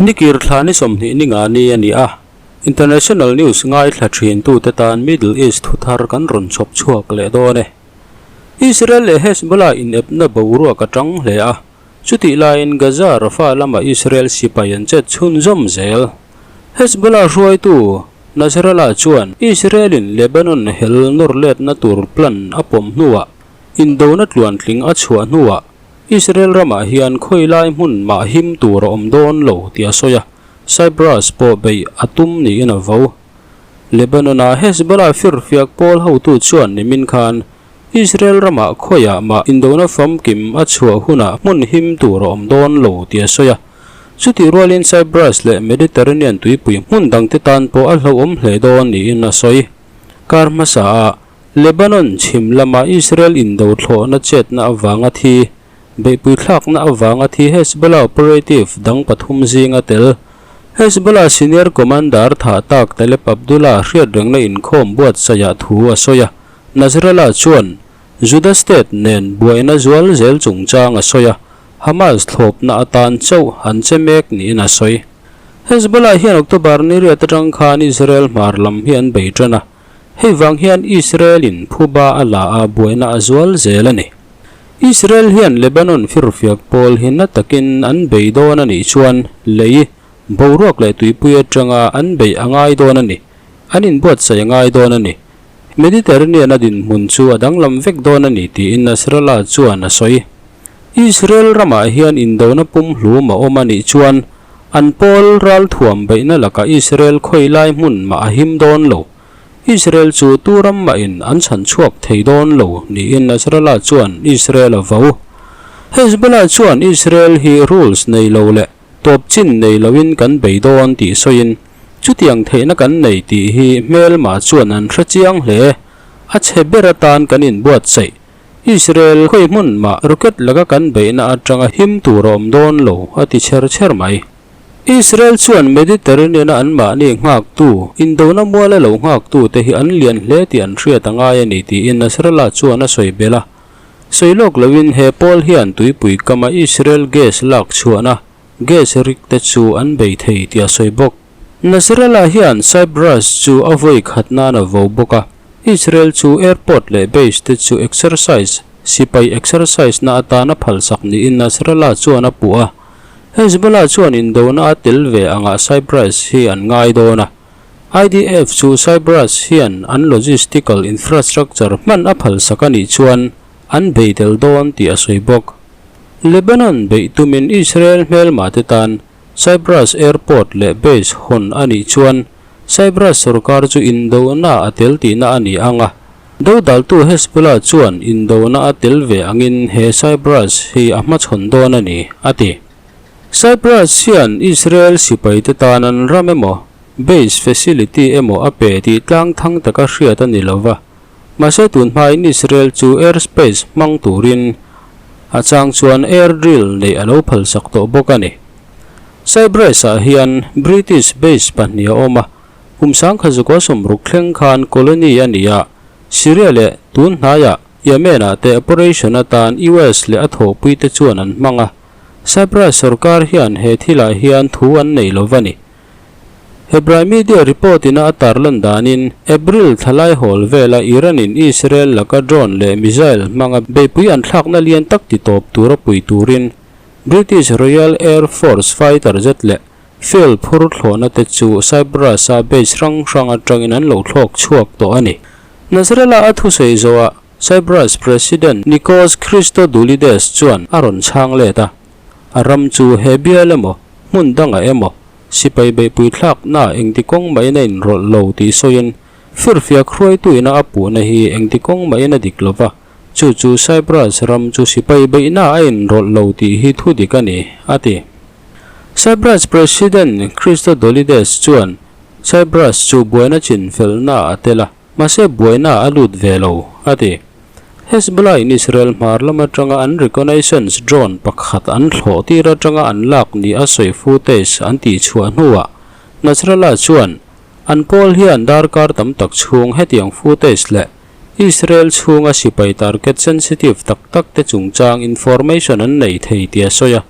Nikir thla ni 20 ni nga ni a ni a, International News ngaithla thintute tan Middle East thuthar kan rawn chhawp chhuak leh dawn e. Israel leh Hezbollah inepna boruak a tang hle a, chutih laiin Gaza Rafah lama Israel sipai an chet chhunzawm zel. Hezbollah hruaitu Nasrallah chuan Israel-in Lebanon hel nawr letna tur plan a pawm hnuah indona tluantling a chhuah hnuah Israel ramah hian khawilai hmun mah him tur a awm dawn lo tih a sawi a, Cyprus pawh beih a tum niin a vo. Lebanon-a Hezbollah firfiak pawl hotu chuan nimin khan Israel ramah khawiah mah indona famkim a chhuah hunah hmun him tur a awm dawn lo tih a sawi a. Chutih rualin Cyprus leh Mediterranean tuipui hmun dangte tan pawh a hlauhawm hle dawn niin a sawi. Kar hmasaah Lebanon chhim lama Israel indo thlawhna chetna avanga thi, beihpui thlakna avanga thi Hezbollah operative dang pathum zinga tel Hezbollah senior commander thah tak Taleb Abdullah hriatrengna inkhawm buatsaihah thu a sawi a. Nasrallah chuan Juda state nen buaina zual zel chungchang a sawi a, Hamas thlawpna atan chauh an che mek niin a sawi. Hezbollah hian October ni riat atang khan Israel hmar lam hi an bei tan a, Hei vang hian Israel-in phuba a la a buaina a zual zel a ni. Israel hian Lebanon firfiak pawl hi na takin an bei dawn a nih chuan lei, boruak leh tuipui atanga an beih a ngai dawn a ni. An inbuatsaih a ngai dawn a ni. Mediterranean a dinhmun chu a danglam vek dawn a ni tiin Nasrallah chuan a sawi. Israel ramah hian indona pumhlum a awm a nih chuan an pawl ralthuam beihna lakah Israel khawi lai hmun mah a him dawn lo. Israel chu tu ram mahin an chhan chhuak thei dawn lo niin Nasrallah chuan Israel a vo. Hezbollah chuan Israel hi rules nei lo leh tawp chin nei loin kan bei dawn tih sawiin chutiang theihna kan nei tih hi hmelma chuan an hre chiang hle. A chhe ber atan kan inbuatsaih. Israel khawi hmun mah rocket laka kan beihna atanga him tur a awm dawn lo, a ti chher chher mai. Israel chuan Mediterranean-a anmahni nghaktu, indona muala lo nghaktute hi an lian hle tih an hriat a ngai a ni tiin Nasrallah chuan a sawi belh a. Sawi lawk loin he pawl hian tuipui kama Israel gas lak chhuahna gas rig te chu an bei thei tih a sawi bawk. Nasrallah hian Cyprus chu a vawi khat nan a vo bawk a, Israel chu airport leh base te chu exercise, sipai exercise na atana phalsak niin Nasrallah chuan a puh a. Hezbollah chuan indona a tel ve angah Cyprus hi an ngai dawn a. IDF chu Cyprus hian an logistical infrastructure hman a phalsak a nih chuan an bei tel dawn tih a sawi bawk. Lebanon beih tumin Israel hmelma te tan Cyprus airport leh base hawn a nih chuan Cyprus sorkar chu indona a tel tihna a ni ang a. Dodaltu Hezbollah chuan indona a tel ve angin he Cyprus hi a hmachhawn dawn a ni, a ti. Cyprus hian Israel sipaite tan an ram emaw, base facility emaw a pe tih tlang thang taka hriat a ni lova. Mahse tun hmain Israel chu airspace hmang turin a chang chuan air drill neih a lo phalsak tawh bawk a ni. Cyprus-ah hian British base pahnih a awm a, kum sangkhazukaw sawmruk thleng khan colony a ni a, Syria leh tun hnaiah Yemen-ah te operation atan US leh a thawhpuite chuan an hmang a, Cyprus sorkar hian he thilah hian thu an nei lo va ni. Hebrai media report ina a tarlan danin, April thlalai hawl vela Iran-in Israel laka drone leh missile hmanga beihpui an thlakna lian tak ti tawp tura pui turin British Royal Air Force fighter jet leh fuel phur thlawhna te chu Cyprus-a base hrang hrang atangin an lo thlawk chhuak tawh a ni. Nasrallah a thusawi zawhah Cyprus President Nikos Christodoulides chuan a rawn chhang let a, a ram chu he bial emaw hmun dangah emaw Sipai beihpui thlakna engti kawng mahin a inrawlh lo tih sawiin firfiak hruaituina a puhna hi engti kawng mahin a dik lo va, chu chu Cyprus ram chu sipai beihna a inrawlh lo tih hi thu dik a ni, a ti. Cyprus President Christodoulides chuan Cyprus chu buaina chinfelna a tel a, Mahse buaina a lut ve lo, a ti. Hezbollah in Israel hmar lam atanga an reconnaissance drone pakhat an thlawh tir atanga an lak ni a sawi footage an tihchhuah hnuah Nasrallah chuan an pawl hian darkar tam tak chhung hetiang footage leh Israel chhunga sipai target sensitive tak tak te chungchang information an nei thei tih a sawi a.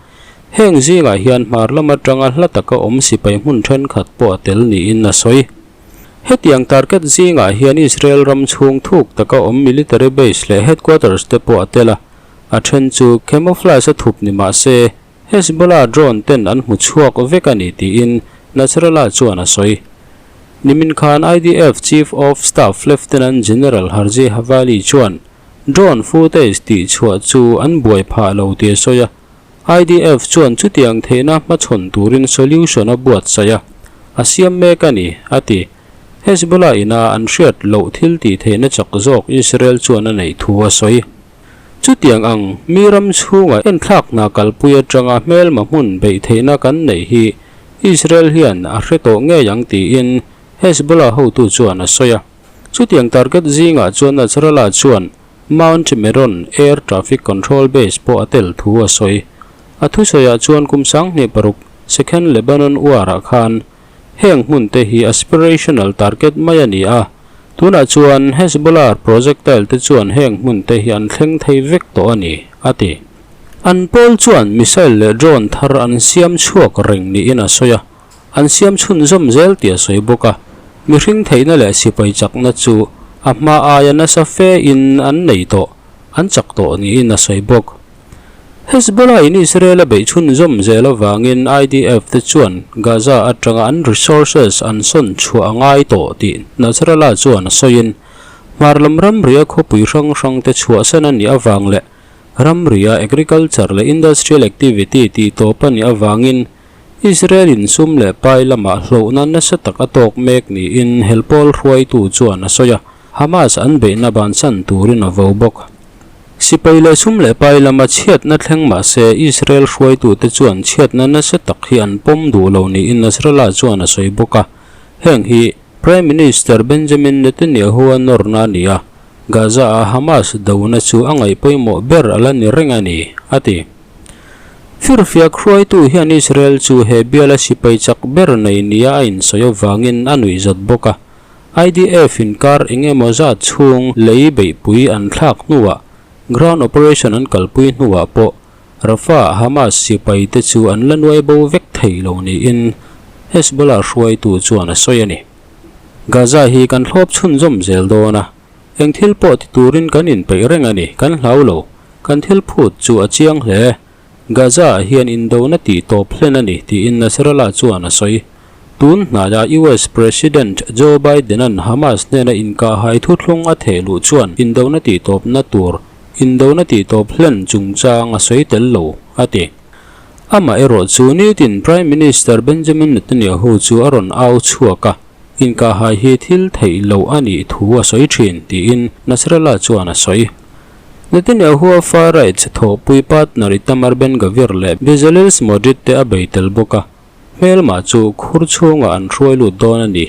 Heng zingah hian hmar lam atanga hla taka awm sipai hmun thenkhat pawh a tel niin a sawi. Hetiang target zingah hian Israel ram chhung thuk taka awm military base leh headquarters te pawh a tel a, a then chu camouflage a thup ni mah se Hezbollah drone ten an hmu chhuak vek a ni tiin Nasrallah chuan a sawi. Nimin khan IDF Chief of Staff Lieutenant General Herzi Havali chuan drone footage tih chhuah chu an buai phah lo tih a sawi a, IDF chuan chutiang theihna hmachhawn turin solution a buatsaih a, a siam mek a ni, a ti. Hezbollah ina an hriat loh thil tih theihna chak zawk Israel chuan a neih thu a sawi. Chutiang ang mi ram chhunga enthlak hna kalpui atanga hmelma hmun beih theihna kan neih hi Israel hian a hre tawh ngei ang tiin Hezbollah hotu chuan a sawi a. Chutiang target zingah chuan Nasrallah chuan Mount Meron Air Traffic Control Base pawh a tel thu a sawi. A thusawiah chuan kum 26 Second Lebanon War-ah khan Heng hmun te hi aspirational target mai a ni a, tunah chuan Hezbollah projectile te chuan heng hmun te hi an thleng thei vek tawh a ni, a ti. An pawl chuan missile leh drone thar an siam chhuak reng niin a sawi a, an siam chhunzawm zel tih a sawi bawk a. Mihring theihna leh sipai chakna chu a hma aia nasa fe in an nei tawh, an chak tawh niin a sawi bawk. Hezbollah in Israel a beih chhunzawm zel avangin IDF te chuan Gaza atanga an resources an sawn chhuah a ngai tawh tih Nasrallah chuan a sawiin hmar lam ramria khawpui hrang hrang te chhuahsan a nih avang leh ramria agriculture leh industrial activity tih tawp a nih avangin Israel in sum leh pai lamah hlauhna nasa tak a tawk mek niin helpawl hruaitu chuan a sawi a. Hamas an beihna bansan turin a vo bawk. Sipai leh sum leh pai lama chhiatna thleng mah se Israel hruaitute chuan chhiatna nasa tak hi an pawm duh lo niin Nasrallah chuan a sawi bawk a. Heng hi Prime Minister Benjamin Netanyahu-a nawrna a ni a, Gaza-a Hamas dona chu a ngaih pawimawh ber a la ni reng a ni, a ti. Firfiak hruaitu hian Israel chu he biala sipai chak ber nei nia a insawi avangin a nuihzat bawk a. IDF inkar eng emaw zat chhung lei beihpui an thlak hnuah ground operation an kalpui hnuah pawh Rafah Hamas sipai te chu an la nuai bo vek thei lo niin Hezbollah hruaitu chuan a sawi a ni. Gaza hi kan thlawp chhunzawm zel dawn a, eng thil pawh ti turin kan inpeih reng a ni, kan hlau lo, kan thil phut chu a chiang hle. Gaza ah hian indona tih tawp hlen a ni tiin Nasrallah chuan a sawi. Tun hnaia US President Joe Biden-a'n Hamas hnena inkahhai thuthlung a theh luh chuan indona tih tawpna tur indona tih tawp hlen chungchang a sawi tel lo, a ti. Amah erawh chu nitin Prime Minister Benjamin Netanyahu chu a rawn au chhuak a, inkahhai hi thil theih loh a nih thu a sawi thin, tiin Nasrallah chuan a sawi. Netanyahu-a far-right thawhpui partner Itamar Ben-Gvir leh Bezalel Smotrich te a bei tel bawk a, hmelmah chu khur chhungah an hruai lut dawn a ni.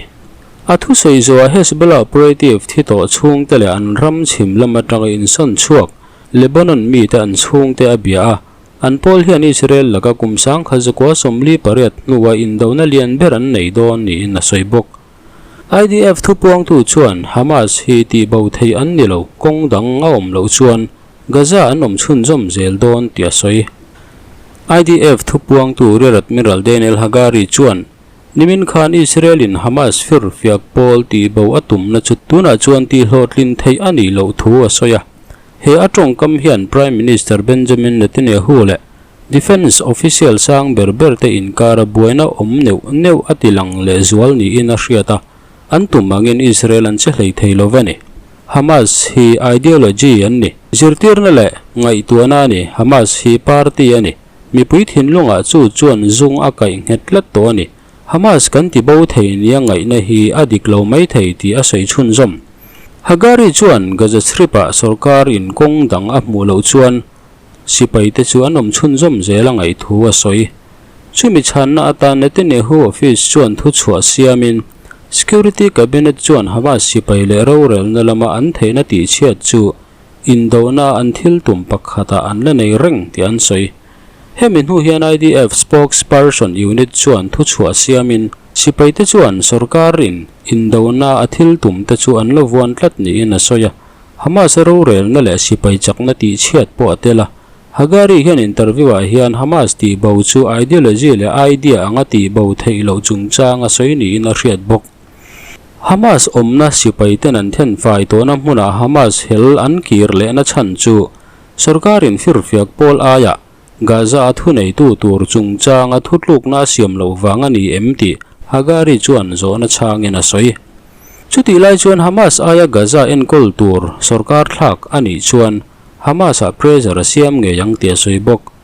A thusawi zawhah Hezbollah operative thi tawh chhungte leh an ram chhim lam atanga insawn chhuak Lebanon mite an chhungte a bia a, an pawl hian Israel laka kum 1948 hnua indona lian ber an nei dawn niin a sawi bawk. IDF thupuangtu chuan Hamas hi tihbo theih an ni lo, kawng dang a awm loh chuan Gaza an awm chhunzawm zel dawn tih a sawi. IDF thupuangtu Rear Admiral Daniel Hagari chuan nimin khan Israel-in Hamas firfiak pawl tihbo a tumna chu tunah chuan tihhlawhtlin theih a nih loh thu a sawi a. He a tawngkam hian Prime Minister Benjamin Netanyahu leh Defence official sang ber ber te inkara buaina awm neuh neuh a ti lang lehzual niin a hriat a, an tum angin Israel an che hlei thei lo va ni. Hamas hi ideology an ni. Zirtirna leh ngaihtuahna a ni. Hamas hi party a ni. Mipui thinlungah chu chuan zung a kaih nghet tlat tawh a ni. Hamas kan ti bo thei nia ngaihna hi a dik lo mai thei tih a sawi chhunzawm. Hagari chuan Gaza Strip-ah sorkar in kawng dang a hmuh loh chuan Sipai te chu an awm chhunzawm zel a ngaih thu a sawi. Chumi chhanna atan Netanyahu office chuan thu chhuah siamin Security Cabinet chuan Hamas sipai leh rorelna lama an theihna tihchhiat chu indona an thil tum pakhatah an la nei reng tih an sawi. Hemi hnu hian IDF spokesperson unit chuan thu chhuah siamin sipai te chuan sorkarin indona a thil tum te chu an la vuan tlat niin a sawi a. Hamas rorelna leh sipai chakna tihchhiat pawh a tel a. Hagari hian interview-ah hian Hamas tihbo chu ideology leh idea anga tihbo theih loh chungchang a sawi niin a hriat bawk. Hamas awmna sipaiten an thenfai tawhna hmunah Hamas hel an kir lehna chhan chu sorkarin firfiak pawl aiah Gaza-a thuneitu tur chungchanga thutlukna a siam loh vang a ni em tih Hagari chuan zawhna chhangin a sawi. Chutih lai chuan Hamas aia Gaza enkawl tur sorkar thlak a nih chuan Hamas-ah pressure a siam ngei ang tih a sawi bawk.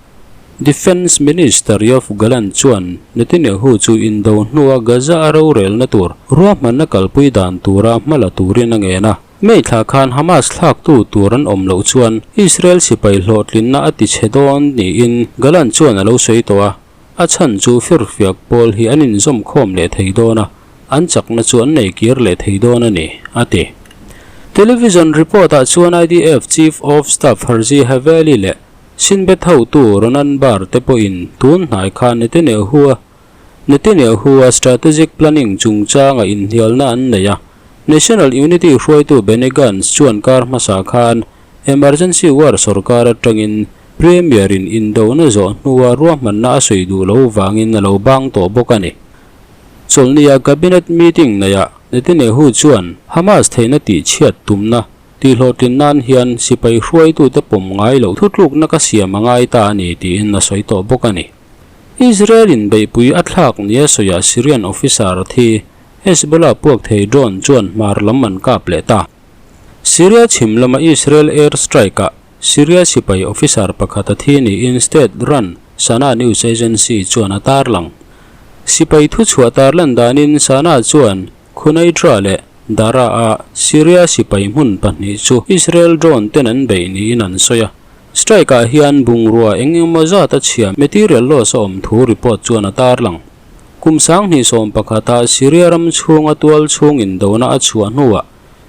Defence Minister Yoav Gallant chuan Netanyahu chu indo hnua Gaza-a rorelna tur ruahmanna kalpui dan tura hma la turin a ngen a. May thla khan Hamas thlaktu tur an awm loh chuan Israel sipai hlawhtlinna a tichhe dawn niin Gallant chuan a lo sawi tawh a, a chhan chu firfiak pawl hi an inzawm khawm leh thei dawn a, an chakna chu an nei kir leh thei dawn a ni, a ti. Television report-ah chuan IDF Chief of Staff Herzi Haveli leh Shin Bet hotu Ronan Bar te pawhin tun hnai khan Netanyahu-a Netanyahu-a strategic planning chungchanga inhnialna an nei a, National Unity hruaitu Benny Gantz chuan kar hmasa khan emergency war sorkar atangin Premier-in indona zawh hnua ruahmanna a sawi duh lo vangin a lo bang tawh bawk a ni. Chawlhnia cabinet meeting neihah Netanyahu chuan Hamas theihna tihchhiat tumna tihhlawhtlin nan hian sipai hruaitute pawm ngai loh thutlukna ka siam a ngai ta a ni tiin a sawi tawh bawk a ni. Israel-in beihpui a thlak nia sawiah Syrian officer thi Hezbollah puak thei drone chuan hmar lam an kap leh ta. Syria chhim lama Israel air strike-ah Syria sipai officer pakhat a thi niin state-run Sana news agency chuan a tarlang. Sipai thuchhuah tarlan danin Sana chuan Quneitra leh Daraa-a Syria sipai hmun pahnih chu Israel drone ten an beih niin an sawi a. Strike-ah hian bungrua eng emaw zat a chhia material loss a awm thu report chuan a tarlang. Kum 2011 pakhata Syria ram chhunga tual chhung indona a chhuah hnuah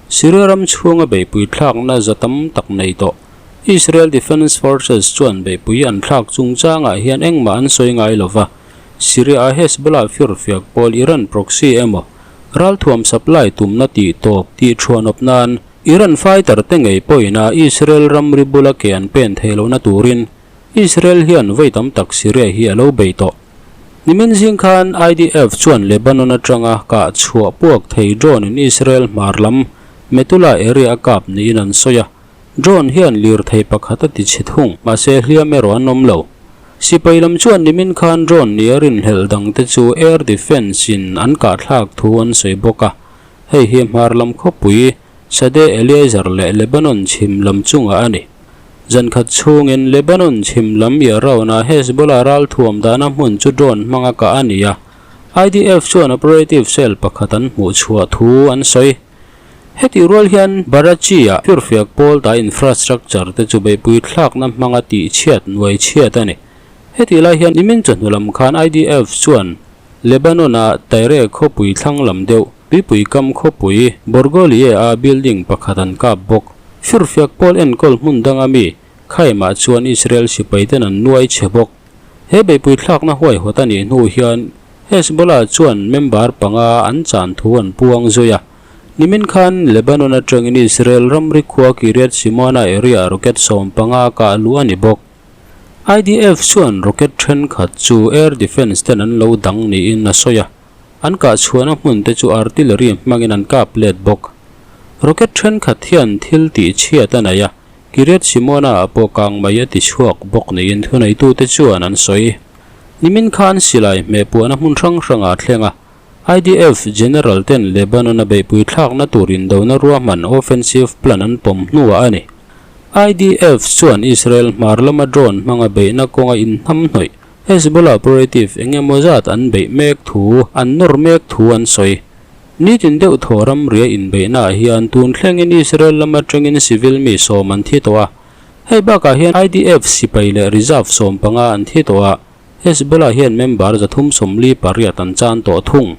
Syria ram chhunga beihpui thlakna za tam tak nei tawh Israel Defense Forces chuan beihpui an thlak chungchangah hian engmah an sawi ngai lo va, Syria-a Hezbollah firfiak pawl Iran proxy emaw ralthuam supply tumna tih tawp tih thuanawp nan Iran fighter te ngei pawhin a Israel ramri bula ke an pen thei lohna turin Israel hian vawi tam tak Syria hi a lo bei tawh. Nimin zing khan IDF chuan Lebanon atanga kah chhuah puak thei drone in Israel hmar lam Metula area a kap niin an sawi a. Drone hian lirthei pakhat a ti chhe thung, mahse hliam erawh an awm lo. Sipai lam chuan nimin khan drone nia rinhlelh dangte chu air defence in an kahthlak thu an sawi bawk a. Hei hi hmar lam khawpui Sade Eliezer leh Lebanon chhim lam chungah a ni. Zan khat chhungin Lebanon chhim lam Yarona Hezbollah ralthuam dahna hmun chu drone hmanga kah a ni a, IDF chuan operative cell pakhat an hmuh chhuah thu an sawi. Hetih rual hian Barachi-ah firfiak pawl dah infrastructure te chu beihpui thlakna hmanga tihchhiat nuai chhiat a ni. Hetih lai hian nimin chawhnu lam khan IDF chuan Lebanon-a Tyre khawpui thlang lam deuh, tuipui kam khawpui Borgolie-a building pakhat an kap bawk. Firfiak pawl enkawl hmun danga mi Khaimah chuan Israel sipaiten an nuai chhe bawk. He beihpui thlakna huaihawt a nih hnu hian Hezbollah chuan member panga an chan thu an puang zui a. Nimin khan Lebanon atangin Israel ramri khua Kiryat Shimona area rocket 15 kah luh a ni bawk. IDF chuan rocket thenkhat chu air defence ten an lo dang niin a sawi a, an kah chhuahna hmun te chu artillery hmangin an kap let bawk. Rocket thenkhat hian thil tih chhiat a nei a, Kiryat Shimona ah pawh kang mai a ti chhuak bawk niin thuneitute chuan an sawi. Nimin khan silai hmeh puahna hmun hrang hrangah thleng a, IDF General ten Lebanon-a beihpui thlakna tur indona ruahman offensive plan an pawm hnuah a ni. IDF chuan Israel hmar lama drone hmanga beihna kawnga inhnamhnawih Hezbollah operative eng emaw zat an beih mek thu an nawr mek thu an sawi. Nitin deuh thaw ramria inbeihnaah hian tun thlengin Israel lam atangin civil mi sawm an thi tawh a. Hei bakah hian IDF sipai leh reserve 15 an thi tawh a. Hezbollah hian member 348 an chan tawh thung.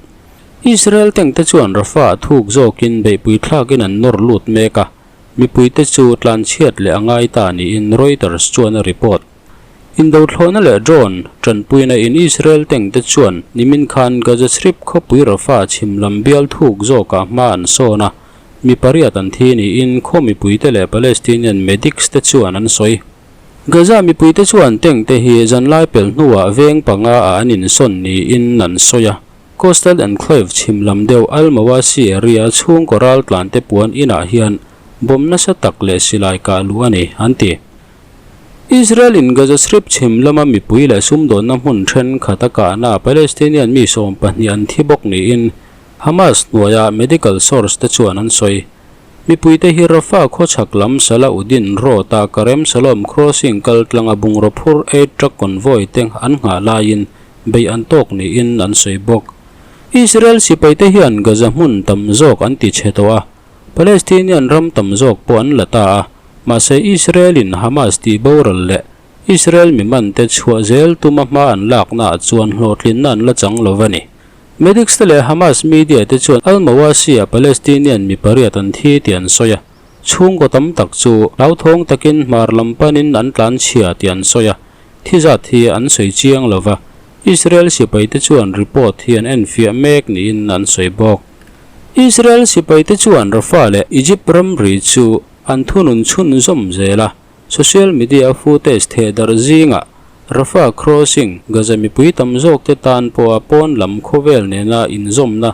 Israel tank te chuan Rafah thuk zawkin beihpui thlakin an nawr lut mek a, mipuite chu tlanchhiat leh a ngai ta niin Reuters chuan a report. Indothlawhna leh drone tanpuina in Israel tank te chuan nimin khan Gaza Strip khawpui Rafah chhim lam bial thuk zawkah hma an sawn a, mi pariat an thi niin khaw mipuite leh Palestinian medics te chuan an sawi. Gaza mipuite chuan tank te hi zanlai pelh hnuah veng panga ah an insawn niin an sawi a. Coastal Enclave chhim lam deuh Al Mawasi area chhungkaw raltlante puan inah hian bomb nasa tak leh silai kah luh a ni, an ti. Israel in Gaza Strip chhim lama mipui leh sumdawnna hmun thenkhat a kahna Palestinian mi 12 an thi bawk niin Hamas hnuaia medical source te chuan an sawi. Mipuite hi Rafah khawchhak lam Salahuddin Road-a Karem Shalom Crossing kal tlanga bungraw phur aid truck convoy te an nghah laiin beih an tawk niin an sawi bawk. Israel sipaite hian Gaza hmun tam zawk an ti chhe tawh a, Palestinian ram tam zawk pawh an la ta a, mahse Israel-in Hamas tih boral leh Israel mi mante chhuah zel tuma hma an laknaah chuan hlawhtlinna an la chang lo a ni. Medics te leh Hamas media te chuan Al-Mawasi-a Palestinian mi pariat an thi tih an sawi a, chhungkaw tam tak chu hlauthawng takin hmar lam panin an tlan chhia tih an sawi a, thi zat hi an sawi chiang lo va, Israel sipai te chuan report hi an enfiah mek niin an sawi bawk. Israel sipai te chuan Rafah leh Egypt ramri chu an thunun chhunzawm zel a, Social media footage theh darh zingah Rafah Crossing, Gaza mipui tam zawkte tan pawha pawn lam khawvel nena inzawmna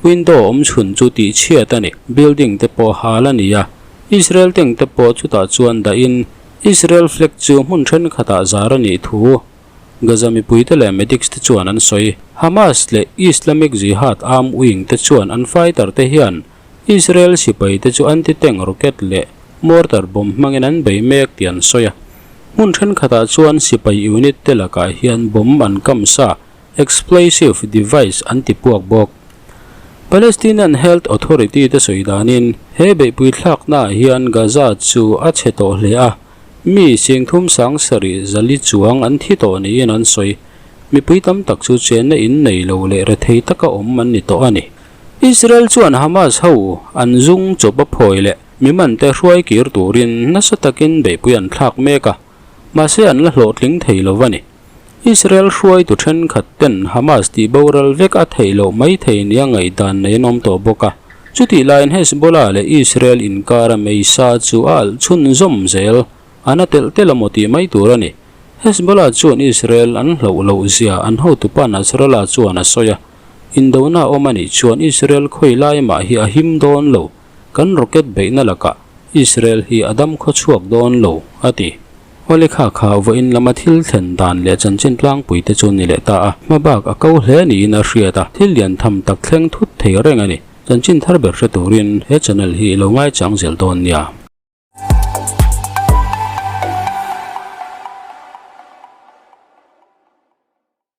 window awm chhun chu tihchhiat a ni. Building te pawh hal a ni a, Israel tank te pawh chutah chuan dahin Israel flag chu hmun thenkhatah zar a nih thu Gaza mipuite leh medics te chuan an sawi. Hamas leh Islamic Jihad armed wing te chuan an fighter te hian Israel sipaite chu anti-tank rocket leh mortar bomb hmangin an bei mek tih an sawi a. Hmun thenkhatah chuan sipai unit te lakah hian bomb an kam sa, explosive device, an ti puak bawk. Palestinian Health Authority te sawi danin he beihpui thlaknaah hian Gaza chu a chhe tawh hle a, mi singthum sangsarih zali chuang an thi tawh niin an sawi. Mipui tam tak chu chenna in nei lo leh rethei taka awm an ni tawh a ni. Israel chuan Hamas ho an zung chawp a phawi leh mi mante hruai kir turin nasa takin beihpui an thlak mek a, mahse an la hlawhtling thei lo a ni. Israel hruaitu thenkhat ten Hamas tih boral vek a theih loh mai thei nia ngaihdan nei an awm tawh bawk a. Chutih laiin Hezbollah leh Israel inkara meisa chu a alh chhunzawm zel, an a telh telh a maw tih mai tur a ni. Hezbollah chuan Israel an hlauh loh zia an hotupa Nasrallah chuan a sawi a. Indona awm a nih chuan Israel khawi lai mah hi a him dawn lo, kan rocket beihna lakah Israel hi a dam khaw chhuak dawn lo, a ti. Awle kha kha vawiin lama thil thlen dan leh chanchin tlangpui te chu ni leh ta a, hma bak a ko hle niin a hriat a, thil lian tham tak thleng thut thei reng a ni. Chanchin thar ber hre turin he channel hi i lo ngaichang zel dawn nia.